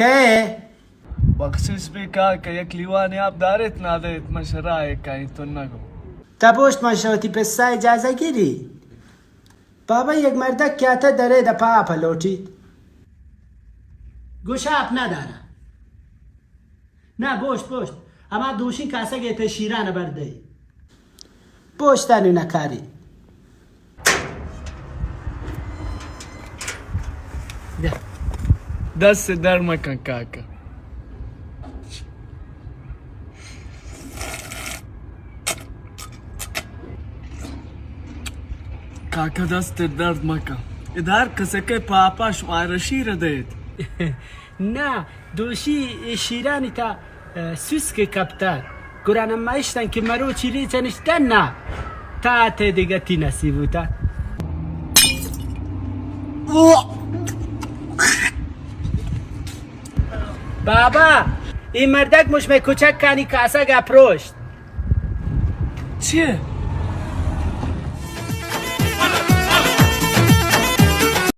اے؟ بخشش بی کاکا، یک لیوانی آپ داریت نادئیت، من شرائے کائیں تو نگو۔ تا بوشت من شوتی پسا اجازہ گیری۔ بابا، یک مردک کیاتا درے دپا آپ لوٹیت۔ گوشا آپ ندارا۔ نہ، بوشت، بوشت۔ ہما دوشین کاسگے تئی شیران بر دئی۔ بوشت انو نکاری۔ دست درد مکن کاکا۔ کاکا دست درد مکن۔ ادار کسکے پاپا شمارا شیر دئیت۔ نہ، دوشی اے شیرانی تا، اه، سوسکے کپتگ۔ گڑا نہ ما اشتن کہ مروچی ریچ انش دن نہ۔ تا تے دگہ تی نصیب بوتا۔ بابا، اے مردک مش مئے کچکانی کاسگ ءَ پروشت۔ چے؟